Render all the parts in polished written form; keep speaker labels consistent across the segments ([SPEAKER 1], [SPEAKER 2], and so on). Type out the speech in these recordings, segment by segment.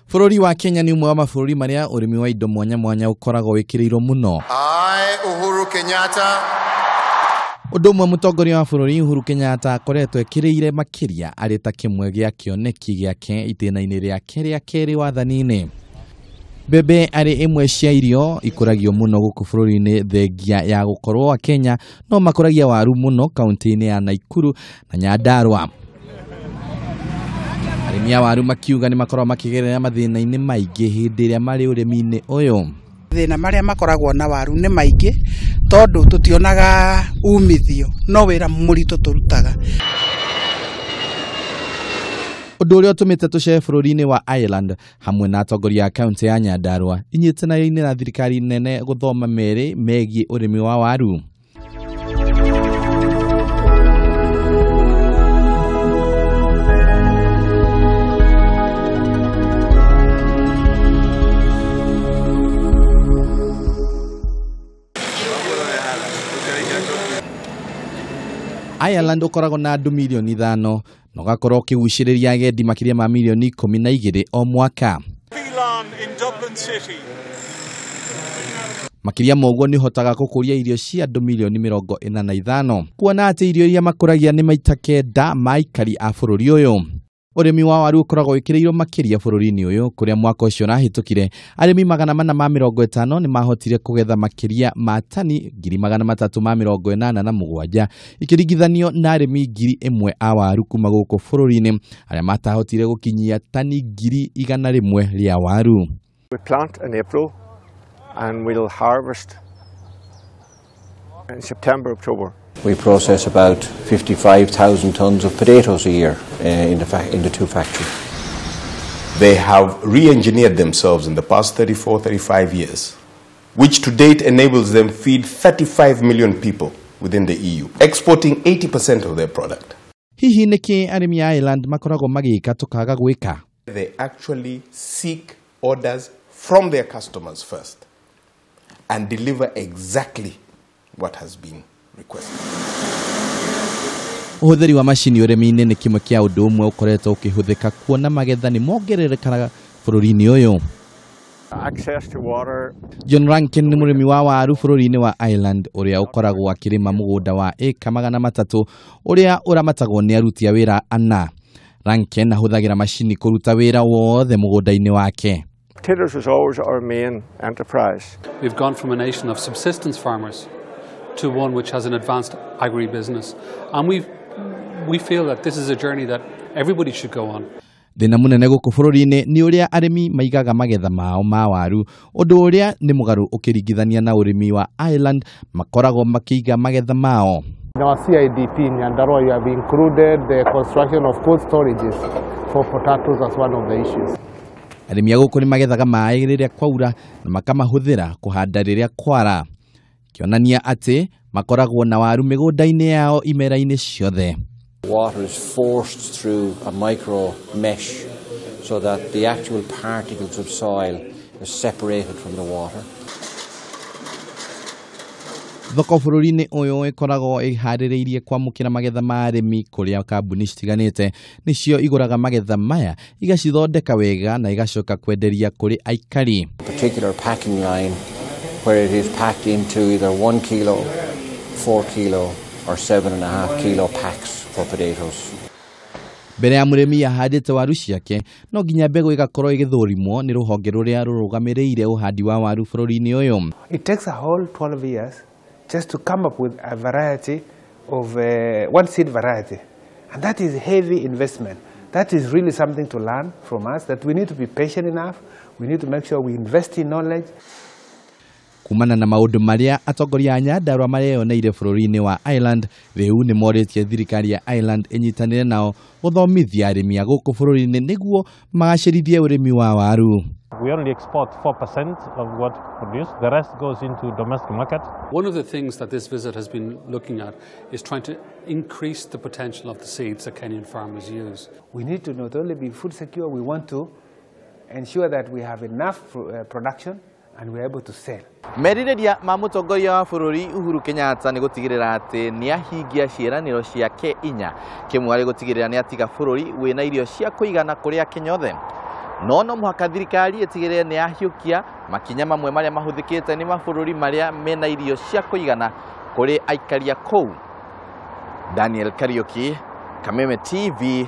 [SPEAKER 1] Bũrũri wa Kenya nĩ ũmwe wa mabũrũri marĩa ũrĩmi wa indo mwanya mwanya ũkoragwo wĩkĩrĩirwo mũno.
[SPEAKER 2] I, Uhuru Kenyatta.
[SPEAKER 1] Ũndũ ũmwe mũtongoria wa bũrũri Uhuru Kenyatta akoretwo ekĩrĩire makĩria arĩ ta kĩmwe gĩa kĩoneki gĩake itĩna-inĩ rĩake rĩa kerĩ wathani-inĩ. Mbembe arĩ imwe cia irio ikũragio mũno gũkũ bũrũri-inĩ thengia ya gũkorwo Kenya no makũragia waru mũno kaunti-inĩ ya Nakuru na Nyandarua. Arĩmi a waru makiuga nĩ makoragwo makĩgerera mathĩna-inĩ maingĩ hĩndĩ ĩrĩa marĩ ũrĩmi-inĩ ũyũ.
[SPEAKER 3] Thĩna marĩa makoragwo na waru nĩ maingĩ tondũ tũtionaga umithio, no wĩra mũritũ tũrutaga.
[SPEAKER 1] Ũndũ ũrĩa ũtũmĩte tũcere bũrũri-inĩ wa Ireland hamwe na atongoria a kaunti ya Nyandarua inyitanĩire na thirikari nene gũthoma merĩ megiĩ ũrĩmi wa waru. Ireland ũkoragwo na andũ milioni 5 na ũgakorwo ũkĩgucĩrĩria agendi makĩria ma milioni 12 o mwaka. Makĩria ma ũguo nĩ ũhotaga gũkũria irio cia andũ milioni 45, kuona atĩ irio iria makũragia nĩ maita 9 ma aikari a bũrũri ũyũ. Ũrĩmi wa waru ũkoragwo wĩkĩrĩirwo makĩria bũrũri-inĩ ũyũ kũrĩa mwaka ũcio ũrahĩtũkire arĩmi 450 nĩ mahotire kũgetha makĩria ma tani 387 ikĩringithanio na arĩmi 1,000 a waru kuma gũkũ bũrũri-inĩ arĩa matahotire gũkinyia tani 100,000 rĩa waru.
[SPEAKER 4] We plant in April and we'll harvest in September, October.
[SPEAKER 5] We process about 55,000 tons of potatoes a year in the two factories.
[SPEAKER 6] They have re-engineered themselves in the past 34, 35 years, which to date enables them feed 35 million people within the EU, exporting 80% of their product.
[SPEAKER 1] Hihi nĩkĩ arĩmi a Ireland makoragwo magĩka tũkaga gwĩka?
[SPEAKER 6] They actually seek orders from their customers first and deliver exactly what has been requested.
[SPEAKER 1] Ũhũthĩri wa macini ũrĩmi-inĩ nĩ kĩmwe kĩa ũndũ ũmwe ũkoretwo ũkĩhũthĩka kuona magetha nĩ mongererekaga bũrũri-inĩ ũyũ.
[SPEAKER 4] Access to water.
[SPEAKER 1] John Rankin nĩ mũrĩmi wa waru bũrũri-inĩ wa Ireland ũrĩa ũkoragwo akĩrĩma mũgũnda wa ĩka 300 ũrĩa ũramatagwo nĩ aruti a wĩra ana. Rankin ahũthagĩra macini kũruta wĩra wothe mũgũnda-inĩ wake.
[SPEAKER 4] Potatoes was always our main enterprise.
[SPEAKER 7] We've gone from a nation of subsistence farmers to one which has an advanced agribusiness, and we feel that this is a journey that everybody should go on.
[SPEAKER 1] Thĩna mũnene gũkũ bũrũri-inĩ nĩ ũrĩa arĩmi maigaga magetha mao ma waru, ũndũ ũrĩa nĩ mũgarũ ũkĩringithania na ũrĩmi wa Ireland makoragwo makĩiga magetha mao.
[SPEAKER 8] In our CIDP in Nyandarua, you have included the construction of cold storages for potatoes as one of the issues.
[SPEAKER 1] Arĩmi a gũkũ nĩ magethaga maĩ rĩrĩa kwaura na makamahũthĩra kũhanda rĩrĩa kwara, kĩonania atĩ makoragwo na waru mĩgũnda-inĩ yao imera-inĩ ciothe.
[SPEAKER 5] Water is forced through a micro mesh so that the actual particles of soil are separated from the water.
[SPEAKER 1] Thoko bũrũri-inĩ ũyũ ĩkoragwo ĩharĩrĩirie kwamũkĩra magetha ma arĩmi kũrĩa kambuni citiganĩte nĩcio igũraga magetha maya igacithondeka wega na igacoka kwenderia kũrĩ aikari.
[SPEAKER 5] A particular packing line where it is packed into either 1 kilo, 4 kilo or 7.5 kilo packs for potatoes.
[SPEAKER 1] Mbere ya mũrĩmi ahandĩte waru ciake no nginya mbegũ ĩgakorwo ĩgĩthũrimwo nĩ rũhonge rũrĩa rũrũgamĩrĩire ũhandi wa waru bũrũri-inĩ ũyũ.
[SPEAKER 8] It takes a whole 12 years just to come up with a variety of one seed variety, and that is heavy investment. That is really something to learn from us, that we need to be patient enough, we need to make sure we invest in knowledge.
[SPEAKER 1] Kumana na maũndũ marĩa atongoria a Nyandarua mareyoneire bũrũri-inĩ wa Ireland, rĩu nĩ morĩtie thirikari ya Ireland ĩnyitanĩre nao gũthomithia arĩmi a gũkũ bũrũri-inĩ nĩguo magacĩrithie ũrĩmi wa waru.
[SPEAKER 9] We only export 4% of what we produce. The rest goes into domestic market.
[SPEAKER 7] One of the things that this visit has been looking at is trying to increase the potential of the seeds that Kenyan farmers use.
[SPEAKER 8] We need to not only be food secure, we want to ensure that we have enough production and we are able to sell.
[SPEAKER 1] Merirĩria ma mũtongoria wa bũrũri Uhuru Kenyatta nĩ gũtigĩrĩra atĩ nĩ ahingia ciĩranĩro ciake inya, kĩmwe arĩ gũtigĩrĩra nĩ atiga bũrũri wĩna irio cia kũigana kũrĩ Akenya othe. No no mũhaka thirikari ĩtigĩrĩre nĩ yahiũkia makinya mamwe marĩa mahũthĩkĩte nĩ mabũrũri marĩa mena irio cia kũigana kũrĩ aikari a kũu. Daniel Kariuki, Kameme TV,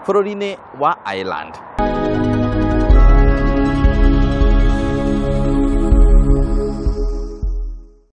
[SPEAKER 1] bũrũri-inĩ wa Ireland.